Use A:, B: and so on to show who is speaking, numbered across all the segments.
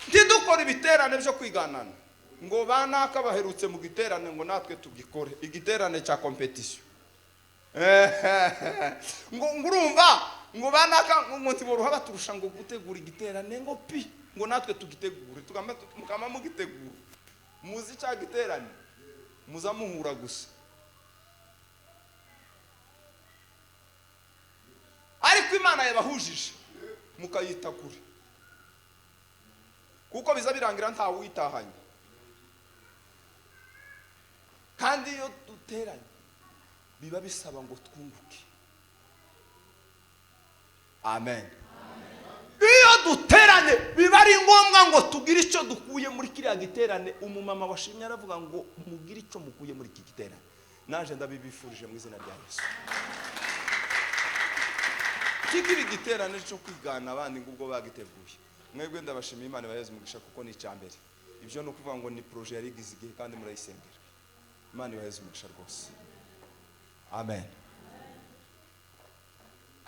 A: Ntidukore ibiterane byo kwiganana ngo banaka baherutse mu giterane ngo natwe tugikore igiterane cya competition, ngo urumva ngo banaka ngo ntiboroha baturusha ngo gutegura igiterane, ngo pi ngo natwe tugitegure, mukama mugitegura muzi cya giterane muza muhura gusa. Ariko Imana yabahujije mukayita kure, kuko biza birangira nta witahanye. Kandi iyo duteranye biba bisaba ngo twunguke. Amen. Iyo duteranye biba ari ngombwa ngo tugire icyo dukuye muri kiriya giterane. Umumama washimye aravuga ngo mugire icyo mukuye muri iki giterane. Naje ndabibifurije mu izina rya Yesu. Kikiri igiterane cyo kwigana abandi ngo ubwo bagiteguye. Mwebwe ndabashimiye, Imana ibaheze umugisha, kuko ni icya mbere. Ibyo ni ukuvuga ngo ni projet yari igize igihe kandi murayisengera. Imana ibaheze umugisha rwose. Amen.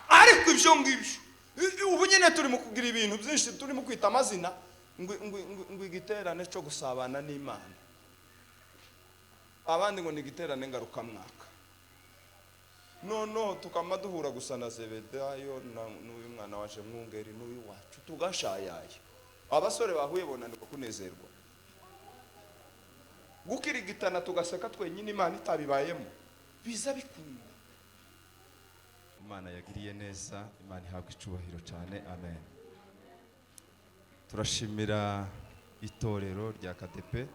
A: Ariko ibyo ngibyo ubu nyine turi mu kugira ibintu byinshi, turi mu kwita amazina ngo igiterane cyo gusabana n'Imana, abandi ngo ni igiterane ngarukamwaka. Noneho tukama duhura gusa na Zebedayo n'uyu mwana waje mwungeri n'uyu wacu tugashayaya. Abasore bahuye bonanirwa kunezerwa, gukirigitana tugaseka twenyine, Imana itabibayemo biza bikunda.
B: Imana yagiriye neza, Imana ihabwa icubahiro cyane. Amen. Turashimira itorero rya KDP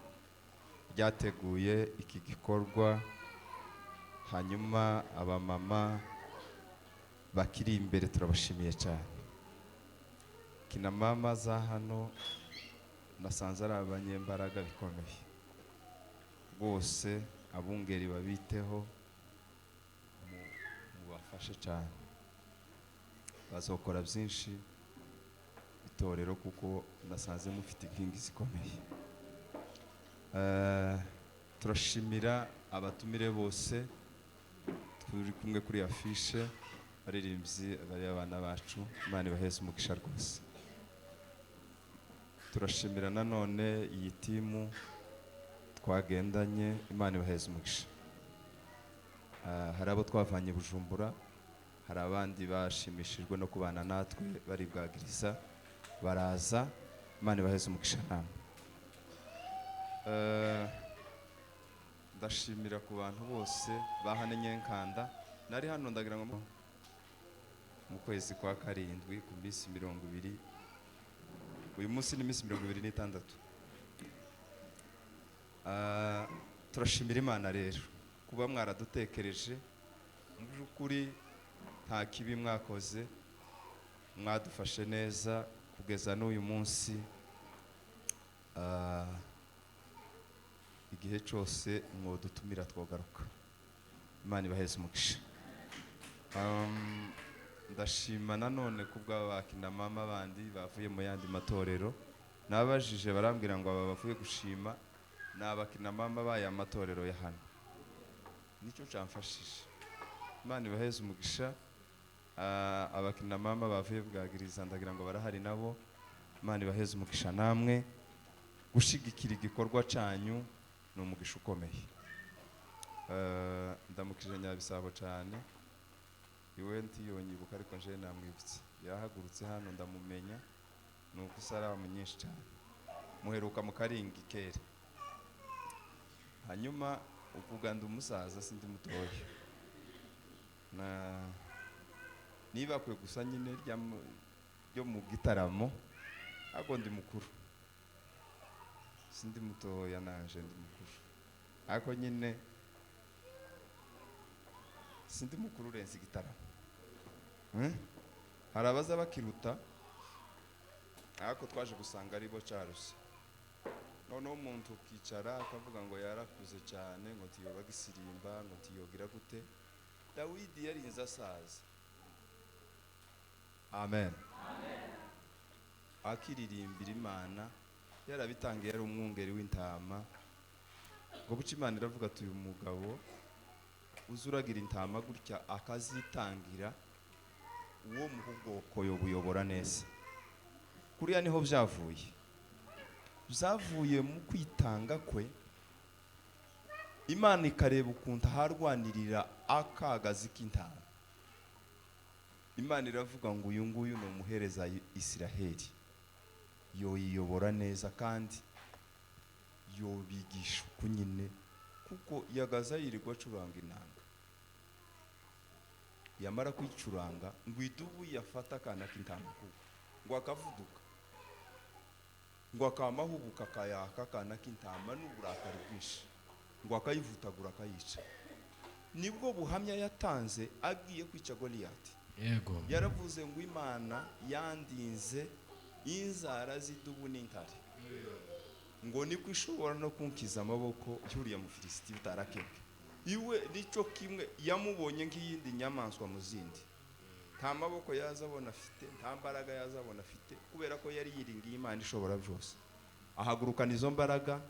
B: ryateguye iki gikorwa, hanyuma abamama bakiri imbere turabashimiye cyane. Kina mama za hano nasanze ari abanyembaraga bikomeye rwose, abungeri babiteho, mubafashe cyane, bazokora byinshi itorero kuko nasanze mufite inkingi zikomeye. Turashimira abatumire bose turi kumwe kuri afishe, baririmbyi bari abana bacu, Imana ibaheze umugisha rwose. Turashimira nanone iyi timu twagendanye, Imana ibaheze umugisha. Hari abo twavanye Bujumbura, hari abandi bashimishijwe no kubana natwe bari bwagiriza baraza, Imana ibaheze umugisha namwe. Ndashimira ku bantu bose bahane Nyenkanda. Nari hano ndagira ngo mu kwezi kwa karindwi ku minsi 20, uyu munsi ni minsi 26. Turashimira Imana rero kuba mwaradutekereje, mu by'ukuri nta kibi mwakoze, mwadufashe neza kugeza n'uyu munsi. Igihe cyose mwodutumira twogaruka. Imana ibaheze umugisha. Ndashima nanone kubw'abakina mama bandi bavuye mu yandi matorero. Nabajije barambwira ngo aba bavuye gushima ni abakina mama baya matorero ya hano. Nicyo cyamfashije. Imana ibaheze umugisha. Abakina mama bavuye bwagiriza ndagira ngo barahari nabo. Imana ibaheze umugisha namwe. Gushigikira igikorwa cyanyu ni umugisha ukomeye. Ndamukije Nyabisabo cyane. Iwe ntiyonyibuka ariko nje namwibutse. Yahagurutse hano ndamumenya. Nuko isaramu nyinshi cyane. Muheruka mu karingi kera. Hanyuma ukuganda umusaza sindi mutoya. Na niba kwe gusa nyine ryo mu gitaramo ariko ndi mukuru. Sindi mutoya nanje ndi mukuru. Ariko nyine sindi mukuru urenze igitaramo. Hari abaza bakiruta ariko twaje gusanga ari bo cyaruse. Noneho umuntu ukicara akavuga ngo yarakuze cyane, ngo ntiyoba gisirimba, ngo ntiyogira gute. Dawidi yarinze asaza. Amen. Akiririmbira Imana, yarabitangiye yari umwungeri w'intama. Ngo buce Imana iravuga ati uyu mugabo uzuragira intama gutya akazitangira, uwo mu bwoko yobuyobora neza. Kuriya niho byavuye. Byavuye mu kwitanga kwe, Imana ikareba ukuntu aharwanirira akagazi k'intama. Imana iravuga ngo uyu nguyu ni umuhereza Isiraheli, yoyiyobora neza kandi yobigisha uku nyine, kuko yagaza yirirwa acuranga inanga, yamara kwicuranga ngo idubu yafata akana k'intama kuko ngo akavuduka, ngo akamahubuka akayaka akana k'intama n'uburakari bwinshi, ngo akayivutagura akayica. Nibwo buhamya yatanze agiye kwica Goliyati.
C: Yego.
B: Yaravuze ngo Imana yandinze inzara z'idubu n'intare, ngo niko ishobora no kunkiza amaboko y'uriya Mufilisiti utarakebwe. Iwe nico kimwe yamubonye nk'iyindi nyamaswa mu zindi, nta maboko yazabona afite, nta mbaraga yazabona afite, kubera ko yari yiringiye Imana ishobora byose. Ahagurukana izo mbaraga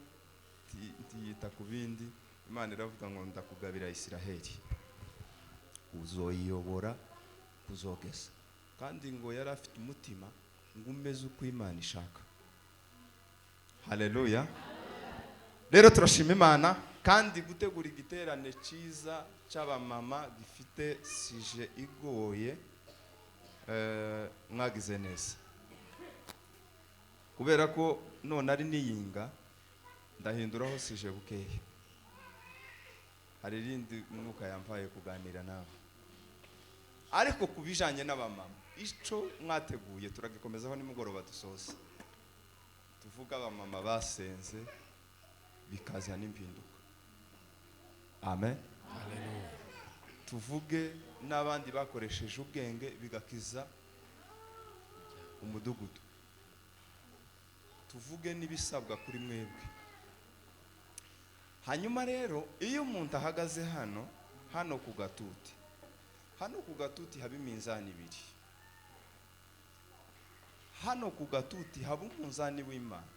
B: ntiyita ku bindi. Imana iravuga ngo ndakugabira Isiraheli, uzoyiyobora kuzogeza. Kandi ngo yari afite umutima ngo umeze uko Imana ishaka. Haleluya. Rero turashima Imana kandi gutegura igiterane cyiza cy'abamama gifite sije igoye, mwagize neza, kubera ko none ari niyinga ndahinduraho sije bukeye. Hari irindi mwuka yampaye kuganira nawe, ariko kubijanye n'abamama ico mwateguye turagikomezaho nimugoroba dusoza, tuvuga abamama basenze bikazana impinduka. Amen.
C: Haleluya.
B: Tuvuge n'abandi bakoresheje ubwenge bigakiza umudugudu. Tuvuge n'ibisabwa kuri mwebwe. Hanyuma rero iyo umuntu ahagaze hano, hano ku gatuti, hano ku gatuti haba iminzani ibiri. Hano ku gatuti haba umunzani w'Imana,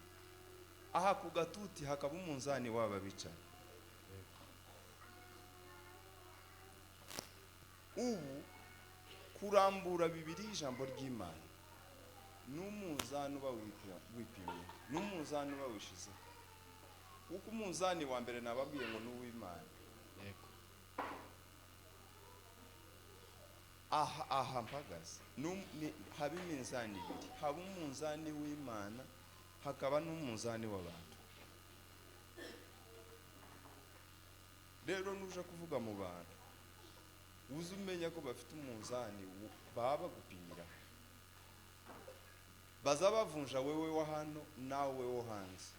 B: aha ku gatuti hakaba umunzani w'aba bicaye. Ubu kurambura bibiri ijambo ry'Imana n'umunzani uba wipimye, n'umunzani uba wishize, kuko umunzani wa mbere nababwiye ngo ni uw'Imana.
C: Yego.
B: Aha aha mpagaze haba iminzani ibiri, haba umunzani w'Imana hakaba n'umunzani w'abantu. Rero nuja kuvuga mu bantu uze umenya ko bafite umunzani baba bagupimira, baza bavunja wewe wa hano nawe wo hanze,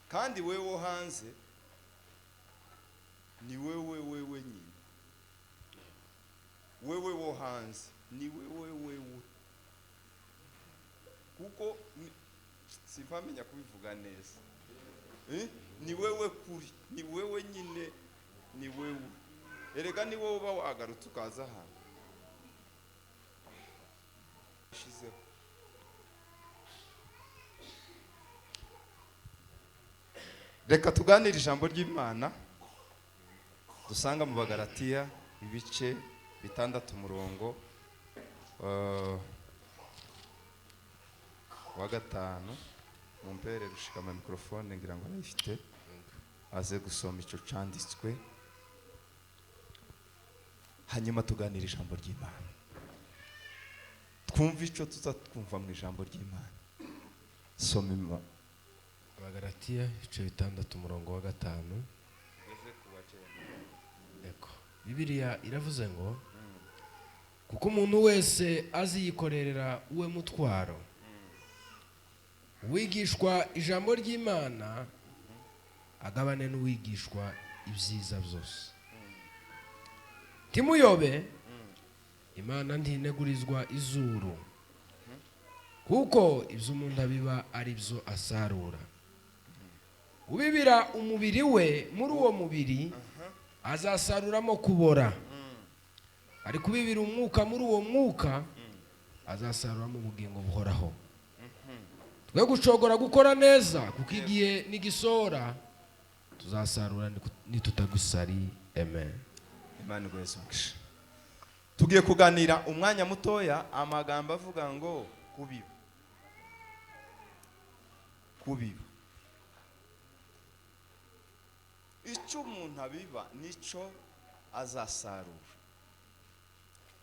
B: kandi wewe wo hanze ni wewe wewe nyine, wewe wo hanze ni wewe wewe, kuko simpamenya kubivuga neza. Ni wewe kuri, ni wewe nyine, ni wewe. Erega ni wowe uba wagarutse ukaza hano. Shizeho. Reka tuganire ijambo ry'Imana dusanga mu Bagalatiya ibice 6 umurongo wa 5. Mumpere rushikama microphone ngira ngo arayifite, aze gusoma ico canditswe, hanyuma tuganire ijambo ry'Imana, twumve ico tuzatwumva mu ijambo ry'Imana. Soma ima
C: Abagalatiya ibice 6 umurongo wa 5. Eko. Bibiliya iravuze ngo kuko umuntu wese aziyikorera uwe mutwaro. Uwigishwa ijambo ry'Imana agabane n'uwigishwa ibyiza byose. Timuyobe, Imana ntinegurizwa izuru, kuko ibyo umuntu abiba ari byo asarura. Ubibira umubiri we muri uwo mubiri azasaruramo kubora, ariko ubibira umwuka muri uwo mwuka azasaruramo ubugingo buhoraho. Twe gucogora gukora neza, kuko igihe nigisora tuzasarura nitutagusari. Amen.
B: Imana iguheze umugisha. Tugiye kuganira umwanya mutoya amagambo avuga ngo kubiba. Kubiba, icyo umuntu abiba nicyo azasarura.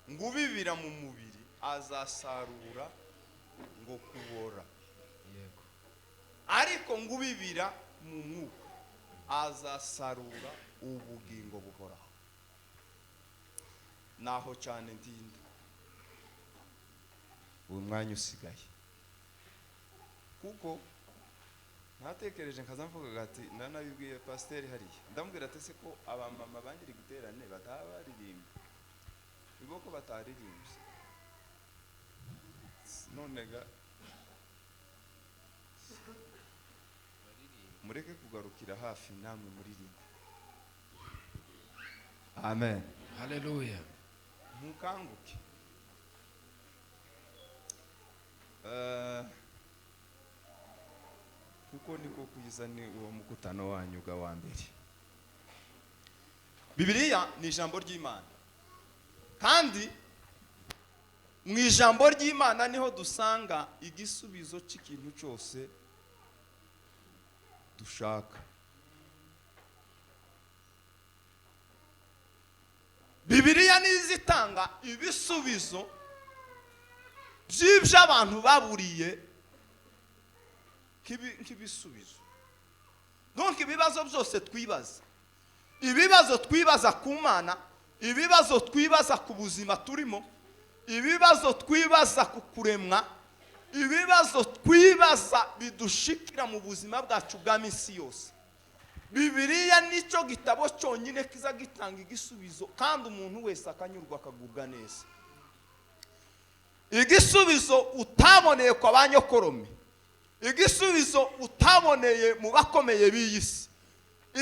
B: Ngo ubibira mu mubiri azasarura ngo kubora,
C: Yego.
B: ariko ngo ubibira mu mwuka azasarura ubugingo buhoraho. Naho cyane ndinda uyu mwanya usigaye, kuko ntatekereje nkaza mvuga ati nanabibwiye pasiteri hariya, ndamubwira ati se ko abamama bangira igiterane bataha baririmba, bigo ko bataririmbye none ga mureke kugarukira hafi, namwe muririmbe. Amen.
C: Haleluya.
B: Ntukanguke. Kuko niko kwiza, ni uwo mukutano wanyu ga wa mbere. Bibiliya ni ijambo ry'Imana, kandi mu ijambo ry'Imana niho dusanga igisubizo cy'ikintu cyose dushaka. Bibiliya nizitanga ibisubizo by'ibyo abantu baburiye nk'ibisubizo. Donc ibibazo byose twibaza, ibibazo twibaza ku Mana, ibibazo twibaza ku buzima turimo, ibibazo twibaza ku kuremwa, ibibazo twibaza bidushikira mu buzima bwacu bwa minsi yose, Bibiliya nicyo gitabo cyonyine kiza gitanga igisubizo, kandi umuntu wese akanyurwa akagubwa neza. Igisubizo utaboneye kwa banyokorome, igisubizo utaboneye mu bakomeye b'iyi si,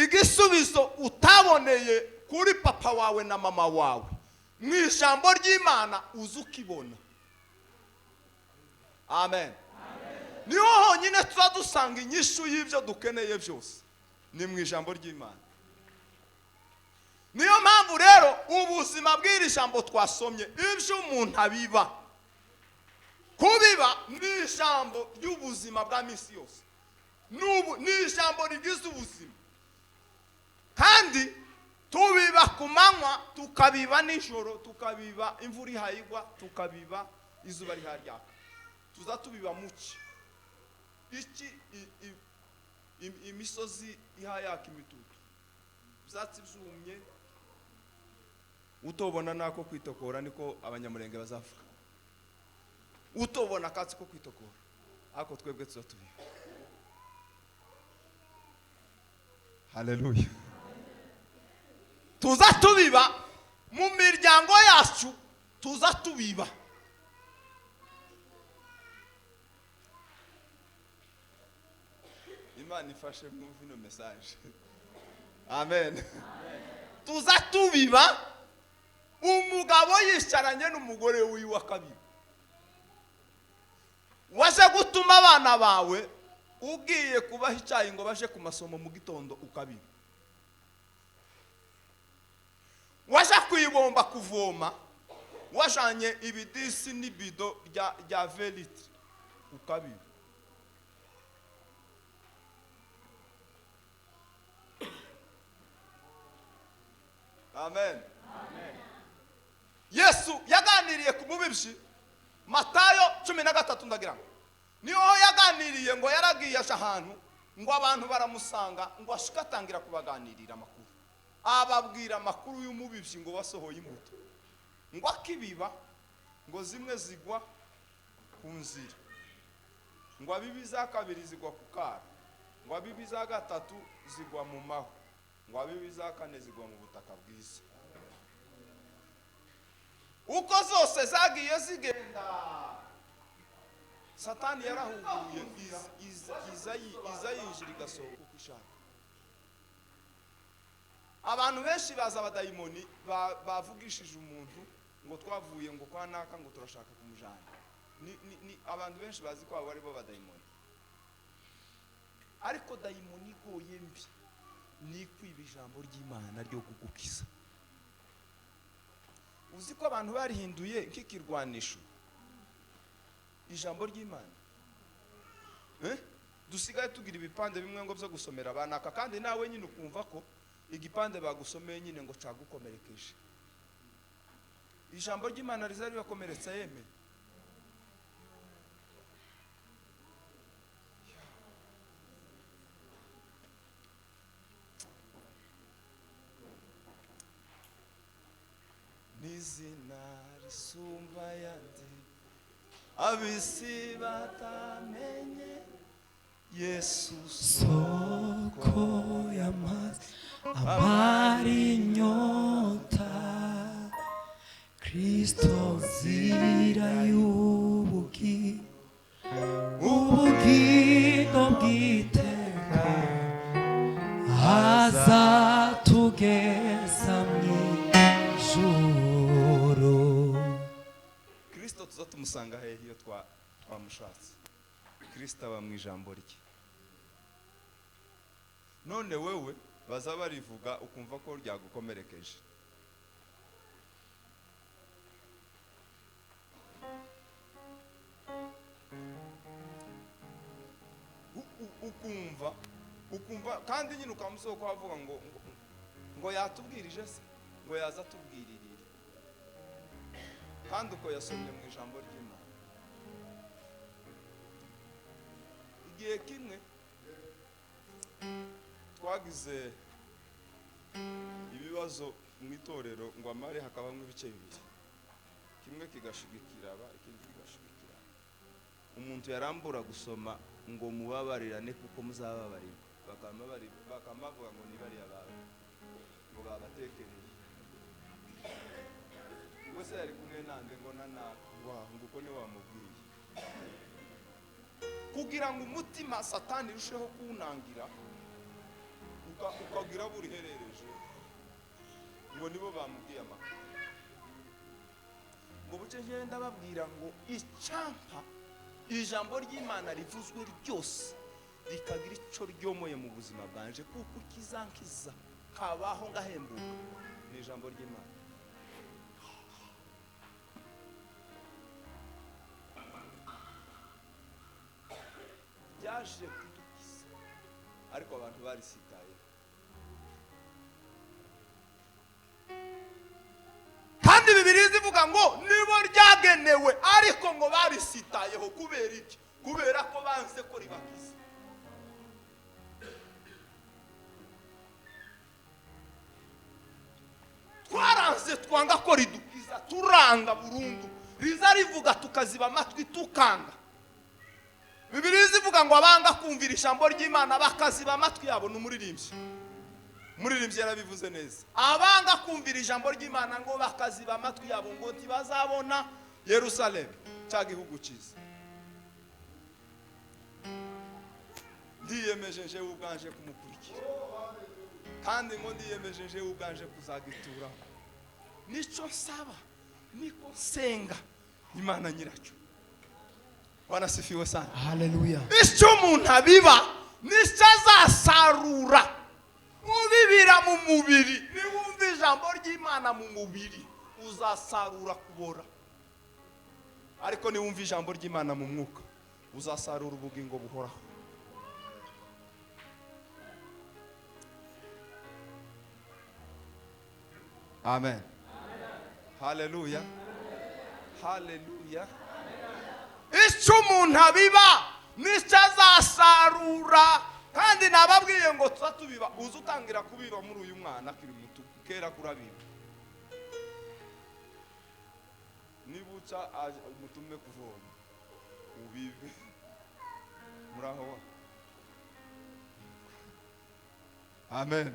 B: igisubizo utaboneye kuri papa wawe na mama wawe, mu ijambo ry'Imana uza ukibona. Amen. Niho honyine tuza dusanga inyishu y'ibyo dukeneye byose, ni mu ijambo ry'Imana. Niyo mpamvu rero ubuzima bw'iri jambo twasomye, ibyo umuntu abiba, kubiba ni ijambo ry'ubuzima bwa minsi yose, ni ijambo rigize ubuzima. Kandi tubiba ku manywa, tukabiba nijoro, tukabiba imvura ihayigwa, tukabiba izuba riharyaka. Tuza tubiba muki iki imisozi ihayaka imitutu, ibyatsi byumye, utobona nako kwitokora, niko abanyamurenge bazavuga, utobona akatsi ko kwitokora, ariko twebwe tuza tubiba. Haleluya. Tuza tubiba mu miryango yacu, tuza tubiba. Imana ifashe mwumve ino message. Amen. Tuza tubiba umugabo yicaranye n'umugore wiwe akabiba. Waje gutuma abana bawe ugiye kubaha icyayi ngo baje ku masomo mu gitondo ukabiba. Waje kwibomba kuvoma wajanye ibidisi n'ibido rya 20 litres ukabiba. Amen. Amen. Yesu yaganiriye ku mubibyi Matayo 13 ndagira ngo niho yaganiriye, ngo yaragiye ahantu ngo abantu baramusanga, ngo ashika atangira kubaganirira amakuru, ababwira amakuru y'umubibyi ngo basohoye imbuto, ngo akibiba ngo zimwe zigwa ku nzira, ngo abibi za kabiri zigwa ku kara, ngo abibi za gatatu zigwa mu mahwa, ngo abibi za kane zigwa mu butaka bwiza. Uko zose zagiye zigenda, Satani yarahuguye iza yinjira igasohoka uko ishaka. Abantu benshi baza abadayimoni bavugishije umuntu ngo twavuye ngo kwa naka ngo turashaka kumujana. Ni abantu benshi bazi ko abo ari bo badayimoni, ariko dayimoni igoye mbi ni kwiba ijambo ry'Imana ryo kugukiza. Uzi ko abantu barihinduye nk'ikirwanisho ijambo ry'Imana?
A: Dusigaye tugira ibipande bimwe ngo byo gusomera abanaka, kandi nawe nyine ukumva ko igipande bagusomeye nyine ngo cagukomerekeje. Ijambo ry'Imana rizari ribakomeretsa yeme. N'izina risumba yandi abisi batamenye, Yesu
D: soko y'amazi amara inyota, Kristo nzira y'ubugingo, ubugingo bw'iteka, azatugeza mu ijuru.
A: Kristo tuza tumusanga hehe iyo twamushatse? Kristo aba mu ijambo rye. None wewe baza barivuga ukumva ko ryagukomerekeje. Ukumva kandi nyine ukamusoko avuga ngo ngo yatubwirije se, ngo yaza atubwiririre, kandi uko yasomye mu ijambo ry'Imana. Igihe kimwe twagize ibibazo mu itorero ngo amare hakabamo ibice bibiri, kimwe kigashigikira aba, ikindi kigashigikira. Umuntu yarambura gusoma ngo mubabarirane kuko muzababarirwa, bakamavuga ngo nibariya bawe ngo babatekereye. Ubwo se yari kumwe nande ngo nanaka ngo uko ni wamubwiye, kugira ngo umutima Satani irusheho kunangira, ukagira buri herereje ngo nibo bamubwiye amakuru. Ngo buce ngenda babwira ngo icyampa ijambo ry'Imana rivuzwe ryose rikagira ico ryomoye mu buzima bwanje, kuko kizankiza kabaho ngahembuka, ni ijambo ry'Imana. Ryaje kudukiza, ariko abantu barisitaye. Kandi Bibiliya ivuga ngo nibo ryagenewe, ariko ngo barisitayeho. Kubera iki? Kubera ko banze ko ribakiza. Twaranze twanga ko ridukiza, turanga burundu. Riza rivuga tukaziba amatwi tukanga. Bibiliya ivuga ngo abanga kumvira ijambo ry'Imana bakaziba amatwi yabo. N'umuririmbyi, umuririmbyi yarabivuze neza. Abanga kumvira ijambo ry'Imana ngo bakaziba amatwi yabo, ngo ntibazabona Yerusalemu cya gihugu cyiza. Ndiyemeje njewe ubwanje kumukurikira, kandi ngo ndiyemeje njewe ubwanje kuzagituraho. Nico nsaba, niko nsenga Imana nyiracyo. Bwana sifiwe sana.
D: Haleluya.
A: Icyo umuntu abiba nicyo azasarura. Ubibira mu mubiri, niwumva ijambo ry'Imana mu mubiri uzasarura kubora, ariko niwumva ijambo ry'Imana mu mwuka uzasarura ubugingo buhoraho. Amen. Haleluya. Haleluya. Icyo umuntu abiba nicyo azasarura. Kandi nababwiye ngo tuza tubiba, uza utangira kubiba muri uyu mwana akiri muto, kera kurabiba. Nibuca umutume kuvoma ubibe muraho wa. Amen.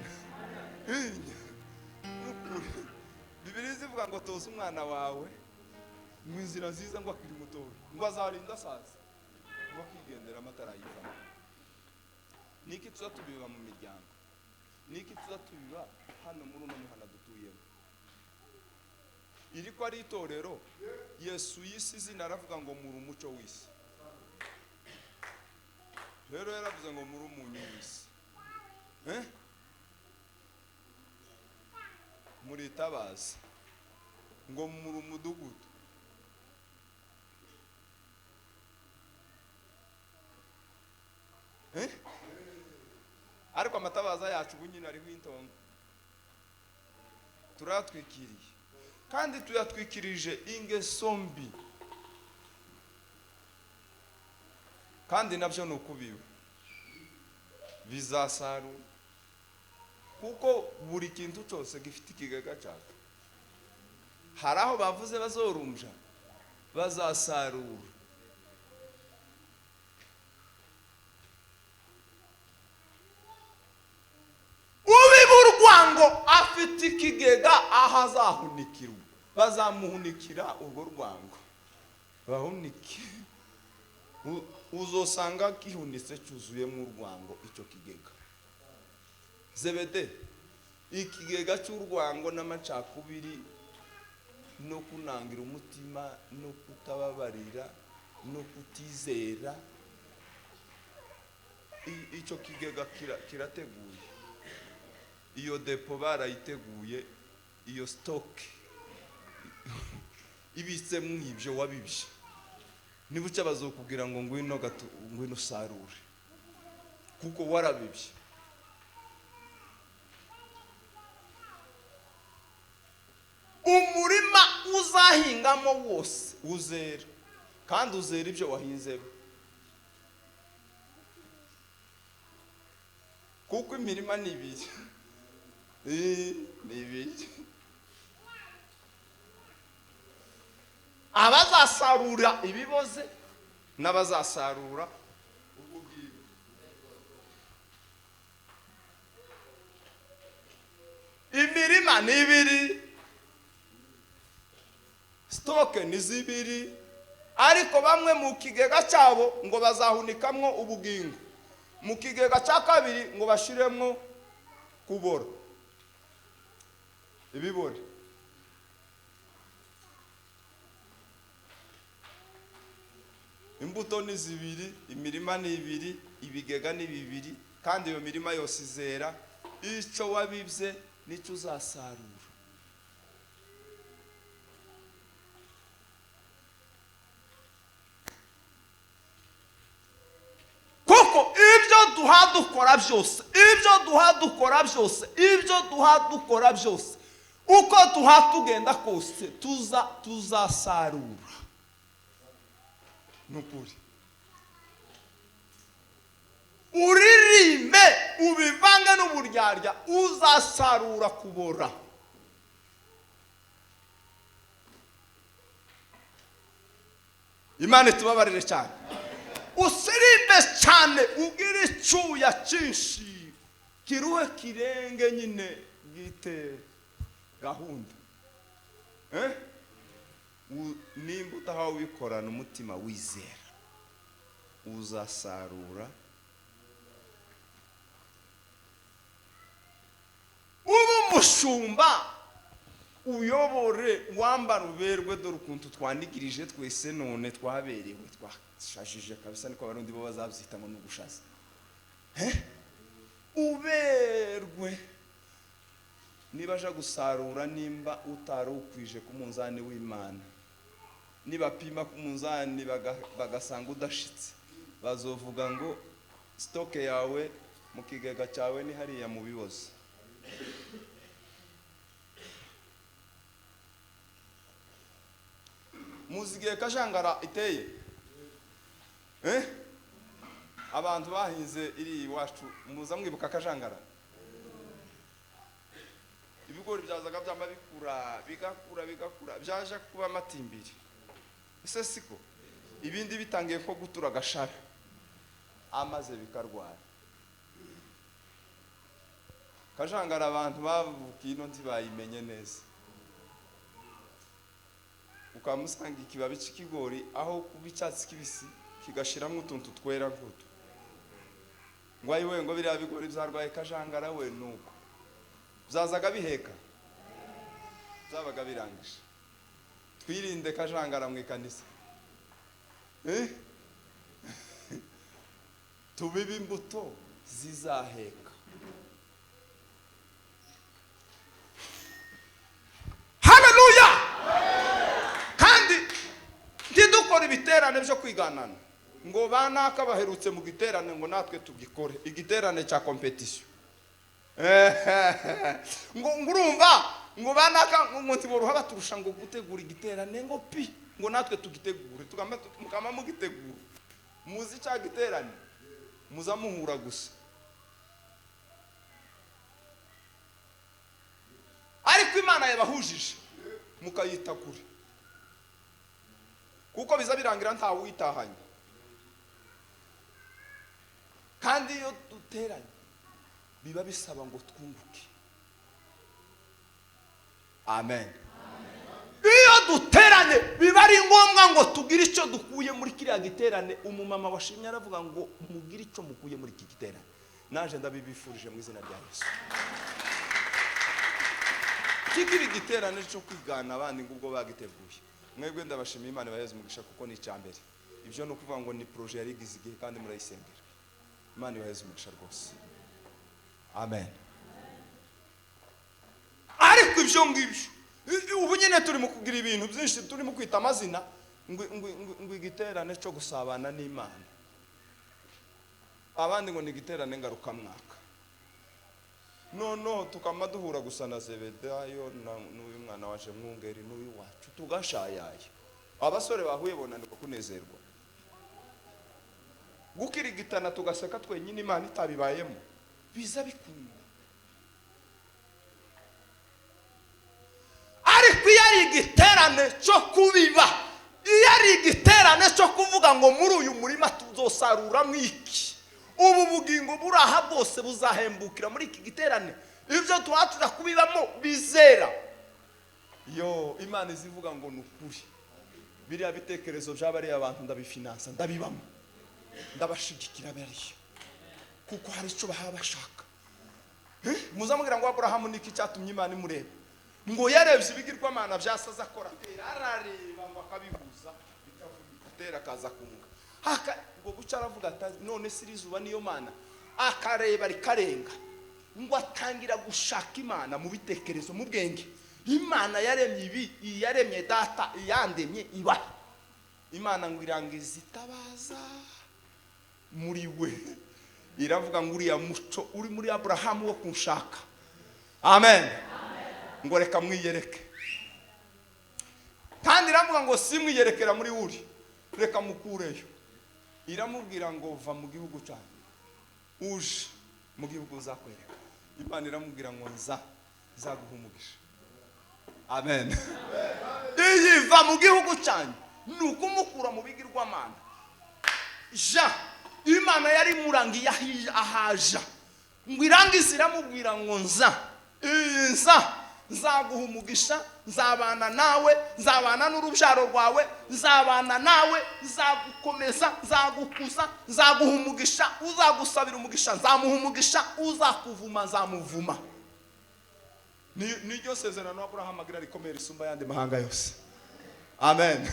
A: Bibiliya ivuga ngo toza umwana wawe mu nzira nziza ngo akiri muto, ngo azarinda asaza, ngo akigendera amatara yivamo. Niki tuza tubiba mu miryango, niki tuza tubiba hano muri uno muhanda dutuyemo. Iri ko ari itorero Yesu yisi izina aravuga ngo muri umuco w'isi. Rero yaravuze ngo muri umunyu w'isi. Muri tabaza ngo muri umudugudu. Ariko amatabaza yacu ubu nyine ariho intongo, turayatwikiriye kandi tuyatwikirije ingeso mbi, kandi nabyo ni ukubiwe bizasarura, kuko buri kintu cyose gifite ikigega cyacyo. Hari aho bavuze bazorumbya, bazasarura. Ubiba urwango afite ikigega aho azahunikirwa, bazamuhunikira urwo rwango, bahunike. Uzosanga gihunitse cyuzuyemo urwango icyo kigega. Zebede, ikigega cy'urwango n'amacakubiri no kunangira umutima no kutababarira no kutizera, icyo kigega kirateguye. Iyo depo barayiteguye, iyo stock ibitsemo ibyo wabibye. Nibucya bazokubwira ngo ngwino gato, ngwino usarure, kuko warabibye. Umurima uzahingamo wose uzera, kandi uzera ibyo wahinzemo, kuko imirima ni ibiri. Ni ibiri. Abazasarura ibiboze n'abazasarura ubugingo. Imirima ni ibiri, sitoke ni zibiri, ariko bamwe mu kigega cyabo ngo bazahunikamwo ubugingo, mu kigega cya kabiri ngo bashiremwo kubora ibibore. Imbuto ni zibiri, imirima ni ibiri, ibigega ni bibiri, kandi iyo mirima yose izera. Icyo wabibye nicyo uzasarura. Kuko ibyo duha dukora byose, ibyo duha dukora byose, ibyo duha dukora byose, uko duha tugenda kose, tuzasarura. Nukuri uririmbe ubivange n'uburyarya, uzasarura kubora. Imana itubabarire cyane. Usirimbe cyane, ugire icyuya cyinshi kiruhe kirenge nyine bwite gahunda. Nimba utahawe ubikorana umutima wizera, uzasarura. Uba umushumba uyobore, wambara uberwe. Dore ukuntu twanigirije twese none twaberewe, twashajije kabisa, niko abarundi bo bazabyita ngo nugushaza. Uberwe. Niba aje gusarura, nimba utarukwije ku munzani w'Imana, nibapima ku munzani bagasanga udashitse, bazovuga ngo stoke yawe mu kigega cyawe ni hariya mu biboze. Muzigiye kajangara iteye. Abantu bahinze iri iwacu muza mwibuka kajangara. Ibigori byazaga byamba bikura, bigakura, bigakura, byaje kuba matimbiri. Ese siko ibindi bitangiye ko gutura gashara, amaze bikarwara. Kajangara abantu bavukiye ino ntibayimenye neza. Ukamusanga ikibabi cy'ikigori aho kuba icyatsi kibisi kigashiramo utuntu twera nkutu. Ngo ayiwe ngo biriya bigori byarwaye kajangara we, nuko byazaga biheka, byabaga birangije. Twirinde kajangara mu ikanisa. Tubibe imbuto zizaheka. Haleluya! Kandi ntidukore ibiterane byo kwiganana ngo banaka baherutse mu giterane ngo natwe tugikore igiterane cya competition. Ngo ngurumva ngo banaka ngo ntiboroha baturusha ngo gutegura igiterane ngo pi ngo natwe tugitegure tugamba mukama mugitegura muzi cya giterane muzamuhura gusa. Ariko Imana yabahujije mukayita kure, kuko biza birangira nta witahanye. Kandi iyo duteranye biba bisaba ngo twunguke. Amen. Iyo duteranye biba ari ngombwa ngo tugire icyo dukuye muri kiriya giterane. Umumama washimye aravuga ngo mugire icyo mukuye muri iki giterane. Naje ndabibifurije mu izina rya Yesu. Kikiri giterane cyo kwigana abandi ngo ubwo bagiteguye. Mwebwe ndabashimiye, Imana ibaheze umugisha kuko ni icya mbere. Ibyo ni ukuvuga ngo ni projet yari igize igihe kandi murayisengera. Imana ibaheze umugisha rwose. Amen. Ariko ibyo ngibyo ubu nyine turimo kugira ibintu byinshi, turimo kwita amazina ngo igiterane cyo gusabana n'Imana, abandi ngo ni igiterane ngarukamwaka. Noneho tukama duhura gusa na Zebedayo n'uyu mwana waje mwungeri n'uyu wacu tugashayaya. Abasore bahuye bonanirwa kunezerwa, gukirigitana tugaseka twenyine Imana itabibayemo, biza bikunda. Ariko iyo ari igiterane cyo kubiba, iyo ari igiterane cyo kuvuga ngo muri uyu murima tuzosaruramo iki, ubu bugingo buraha bwose buzahembukira muri iki giterane, ibyo tuhatira kubibamo bizera. Yo Imana izivuga ngo ni ukuri, biriya bitekerezo by'abariya abantu ndabifinansa, ndabibamo, ndabashigikira bariya, kuko hari icyo bahaba bashaka. Muzamubwira ngo Aburahamu niki cyatumye Imana imureba? Ngo yarebye ibigirwamana byasaza akora, arareba ngo akabihuza bikavuga, atera akaza kunga haka ngo guca aravuga ati none se iri zuba niyo mana, akareba rikarenga, ngo atangira gushaka Imana mu bitekerezo, mu bwenge. Imana yaremye ibi, iyaremye data, iyandemye iba. Imana ngo irangiza itabaza muri we, iravuga ngo uriya muco uri muri Aburahamu wo kunshaka. Amen. Ngo reka mwiyereke. Kandi iravuga ngo simwiyerekera muri uri, reka mukureyo. Iramubwira ngo va mu gihugu cyanyu uje mu gihugu nzakwereka. Imana iramubwira ngo nzaguha umugisha. Amen. Iyi va mu gihugu cyanyu ni ukumukura mu bigirwamana. Ja Imana yari murangiye ahaja, ngo irangize iramubwira ngo nza nzaguha umugisha, nzabana nawe, nzabana n'urubyaro rwawe, nzabana nawe, nzagukomeza, nzagukuza, nzaguha umugisha, uzagusabira umugisha nzamuha umugisha, uzakuvuma nzamuvuma. Niryo sezerano Aburahamu agira rikomeye risumba ayandi mahanga yose. Amen.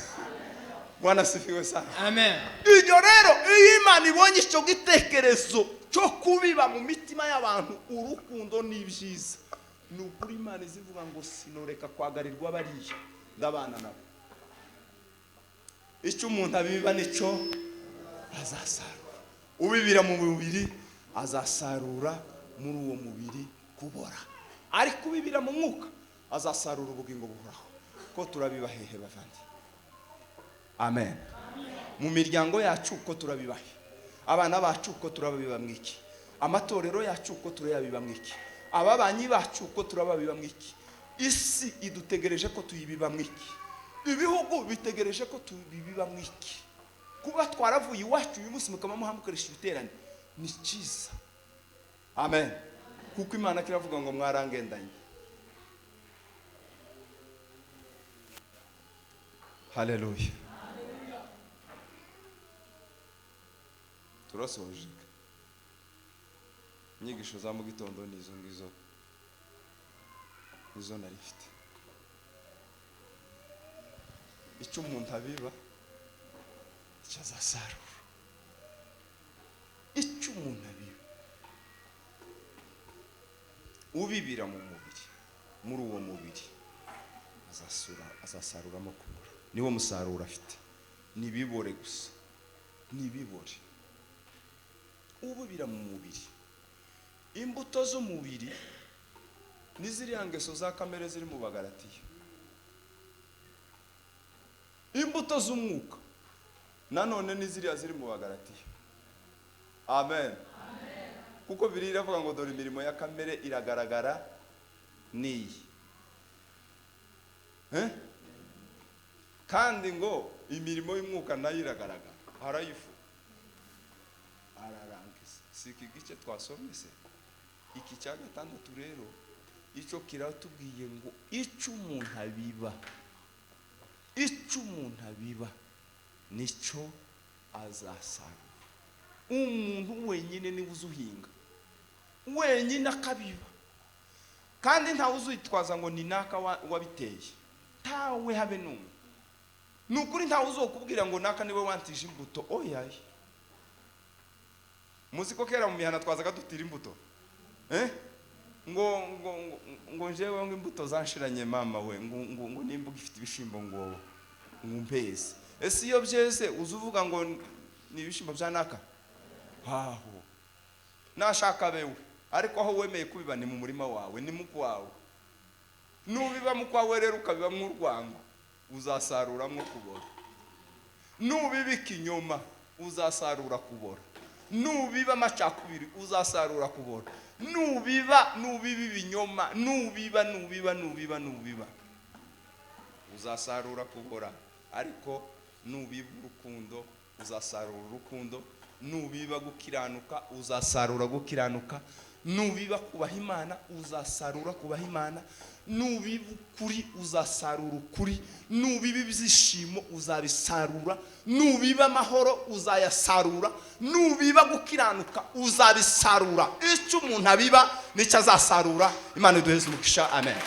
A: Bwana asifiwe sana.
D: Amen.
A: Iryo rero iyo Imana ibonye icyo gitekerezo cyo kubiba mu mitima y'abantu urukundo n'ibyiza, ni ukuri Imana izivuga ngo sinoreka kwagarirwa bariya, ndabana nabo. Icyo umuntu abiba nicyo azasarura. Ubibira mu mubiri azasarura muri uwo mubiri kubora, ariko ubibira mu mwuka azasarura ubugingo buhoraho. Ko turabiba hehe bavandi? Amen. Mu miryango yacu ko turabibahe, abana bacu ko turababiba mwiki, amatorero yacu ko turayabiba mwiki, ababanyi bacu ko turababiba mwiki, isi idutegereje ko tuyibiba mwiki, ibihugu bitegereje ko tubibiba mwiki. Kuba twaravuye iwacu uyu munsi mukaba muhamukoresha ibiterane ni cyiza. Amen. Kuko Imana kiravuga ngo mwarangendanye. Haleluya. Turasoje inyigisho za mu gitondo nizo ngizo, nizo nari mfite. Icyo umuntu abiba icyo azasarura. Icyo umuntu abiba, ubibira mu mubiri, muri uwo mubiri azasaruramo kubura. Niwo musaruro afite. Nibibore gusa, nibibore. Ubibira mu mubiri, Imbuto z'umubiri ni ziriya ngeso za kamere ziri mu Bagalatiya. Imbuto z'umwuka nanone ni ziriya ziri mu Bagalatiya. Amen. Kuko biri iravuga ngo dore imirimo ya kamere iragaragara niyi. Eh? Kandi ngo imirimo y'umwuka nayo iragaragara, arayifu ararangiza. Si iki gice twasomye se? Iki cya gatandatu rero icyo kiratubwiye ngo icyo umuntu abiba, icyo umuntu abiba nicyo azasarura. Umuntu wenyine niwe uzuhinga wenyine akabiba, kandi ntawe uzitwaza ngo ni naka wabiteye, ntawe habe n'umwe. Ni ukuri ntawe uzokubwira ngo naka niwe wantije imbuto. Oyaye, muzi ko kera mu mihana twazaga dutira imbuto, eh? Ngo ngo ngo ngo njewe ngo imbuto zanshiranye mama we, ngo ngo ngo nimba ugifite ibishimbo ngo ngumpeze. Ese iyo byeze uza uvuga ngo ni ibishimbo bya naka? Aho nashaka bewe, ariko aho wemeye kubiba ni mu murima wawe, ni mu kwawe. Nubiba mu kwawe rero ukabiba mu rwango, uzasaruramwo kubora. Nubiba ikinyoma uzasarura kubora. Nubiba amacakubiri uzasarura kubora. Nubiba nubiba ibinyoma, nubiba nubiba nubiba nubiba uzasarura kubora. Ariko nubiba urukundo uzasarura urukundo, nubiba gukiranuka uzasarura gukiranuka, nubiba kubaha Imana uzasarura kubaha Imana, nubiba ukuri uzasarura ukuri, nubiba ibyishimo uzabisarura, nubiba amahoro uzayasarura, nubiba gukiranuka uzabisarura. Icyo umuntu abiba nicyo azasarura. Imana iduheze umugisha. Amen.